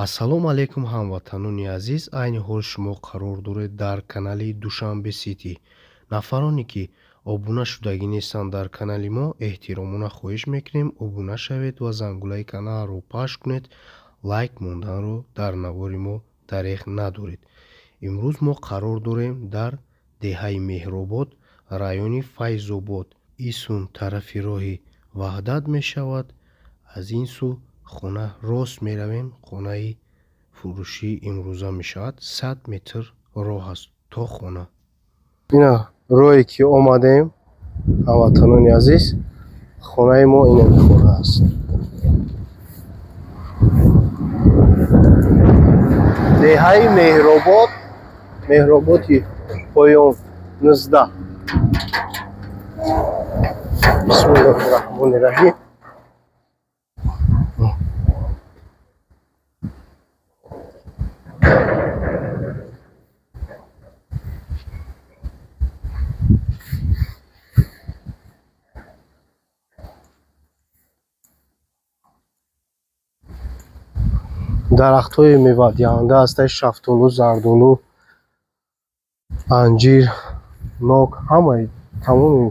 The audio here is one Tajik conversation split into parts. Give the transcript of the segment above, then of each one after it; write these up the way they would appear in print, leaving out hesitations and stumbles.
Ассалому алайкум, ҳамватанони азиз. Айни ҳол шумо қарор доред дар канали Душанбе Сити. Нафароне ки обуна шудагӣ нестанд дар канали мо, эҳтиромона хоҳиш мекунем, обуна шавед ва зангулаи каналро пахш кунед. Лайк монданро дар навори мо тарех надоред. Имрӯз мо қарор дорем дар деҳаи Меҳробод, райони Файзобод. Исун тарафи роҳи Ваҳдат мешавад. Аз ин сӯ хона рост меравем, хонаи фурӯшӣ имрӯза мешавад. 100 метр роҳ аст то хона. Ина роҳе ки омадем, ҳамватанони азиз, хонаи мо инами хона аст. Деҳаи Меҳробод, Меҳрободи поён 19. Бисмиллоҳи раҳмони раҳим. Дарахтҳои мевадиҳанда ҳастанд, шафтолу, зардолу, анҷир, нок, ҳамаи тамоми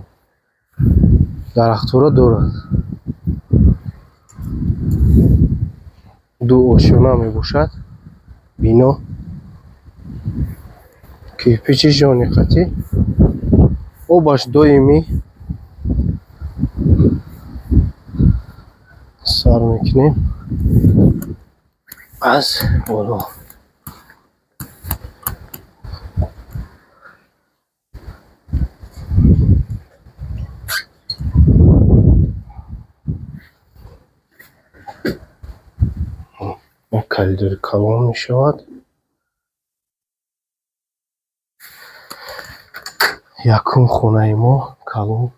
дарахтҳоро дорад. Ду ошёна мебошад бино, кирпичи жониқатӣ, обаш доимӣ. Сар мекунем аз боло. Як коридори калон мешавад. Якум хонаи мо калон.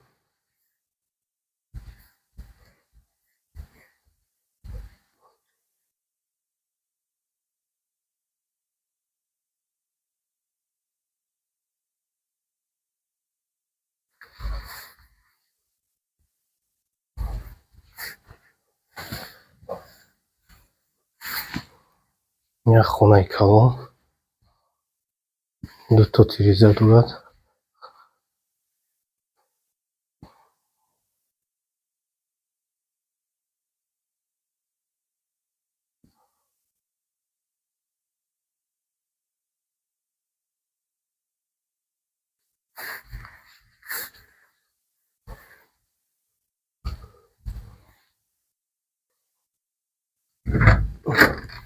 Як хонаи калон, дуто тиреза дорад.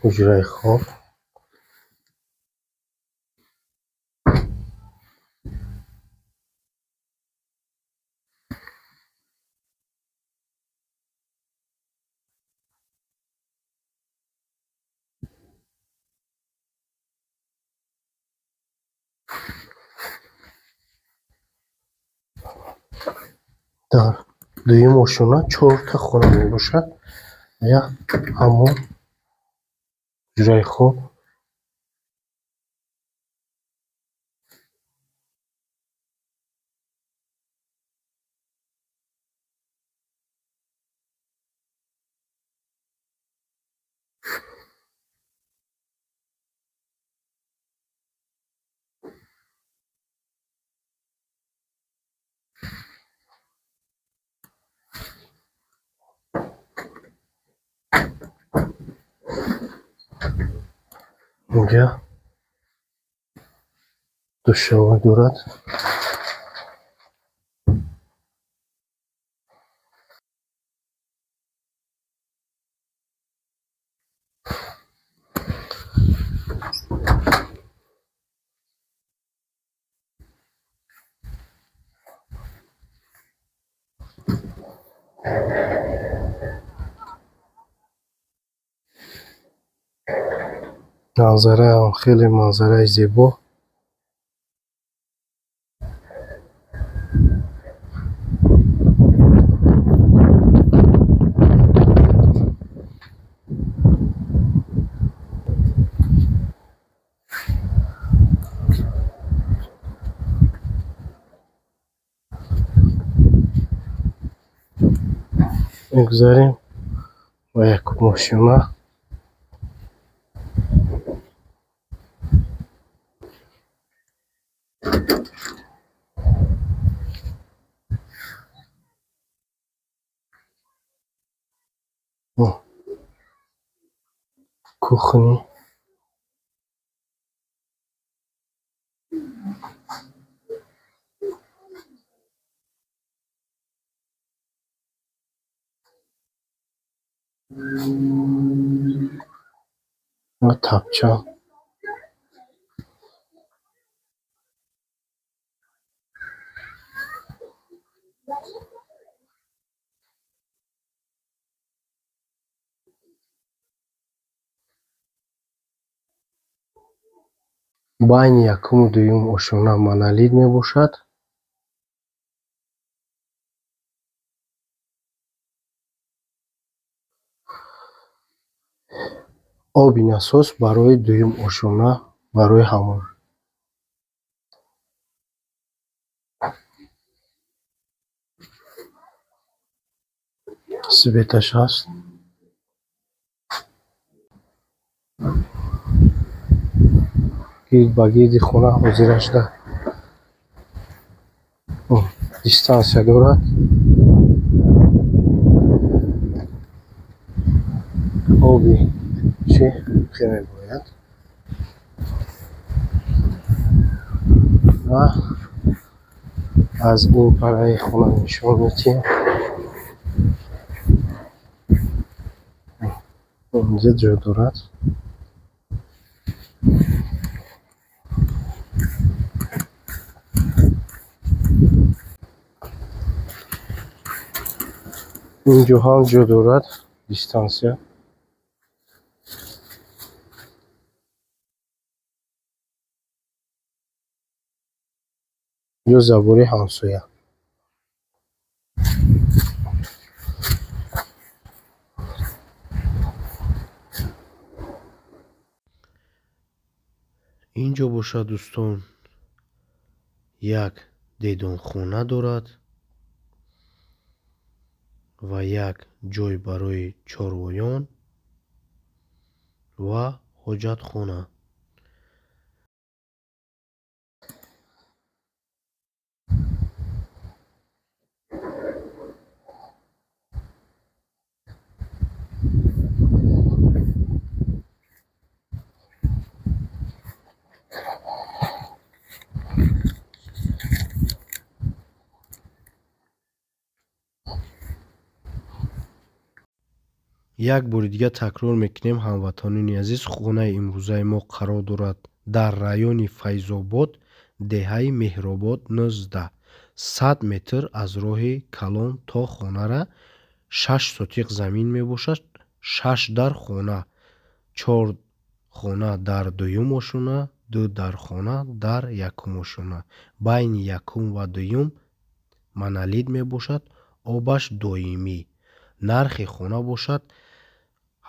Ҳуҷраи хоб. Дар дуюм ошёна чорта хона мебошад. Як ҳамон ҳуҷраи хоб. Инҷа душова дорад. Манзараам хеле манзараи зебо. Мегузарем ба як мошина. Кухни. Ва тапча. Байни якуму дуюм ошёна монолит мебошад. Оби насос барои дуюм ошёна, барои ҳаммом. Светаш ҳаст. Гирд ба гирди хона ҳозира шуда дистанция дорад. Оби чӣ хеле бояд ва аз ин параи хона нишон медиҳем. Инҷа ҷо дорад. Инҷо ҳам ҷо дорад дистанция. Инҷо забори ҳамсоя. Инҷо бошад дӯстон, як дедонхона дорад ва як ҷой барои чорвоён ва ҳоҷатхона. Як бори дигар такрор мекунем, ҳамватанони азиз, хонаи имрӯзаи мо қарор дорад дар райони Файзобод, деҳаи Меҳробод 19, 100 метр аз роҳи калон то хонара 6 сотиқ замин мебошад, 6 дар хона, 4 хона дар дуюм ошёна, 2 дар хона дар якум ошёна. Байни якум ва дуюм монолит мебошад, обаш доимӣ. Нархи хона бошад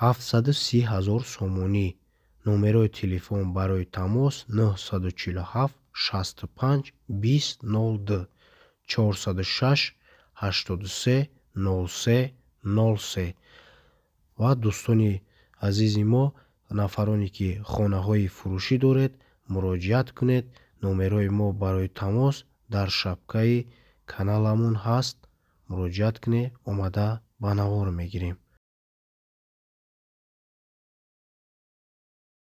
730 000 сомонӣ. Номерои телефон барои тамос 947 65 20 02 406 83 03 03. Ва дӯстони азизи мо, нафароне ки хонаҳои фурӯшӣ доред, муроҷиат кунед. Номерои мо барои тамос дар шабакаи каналамон ҳаст. Муроҷиат кунед, омада ба навор мегирем.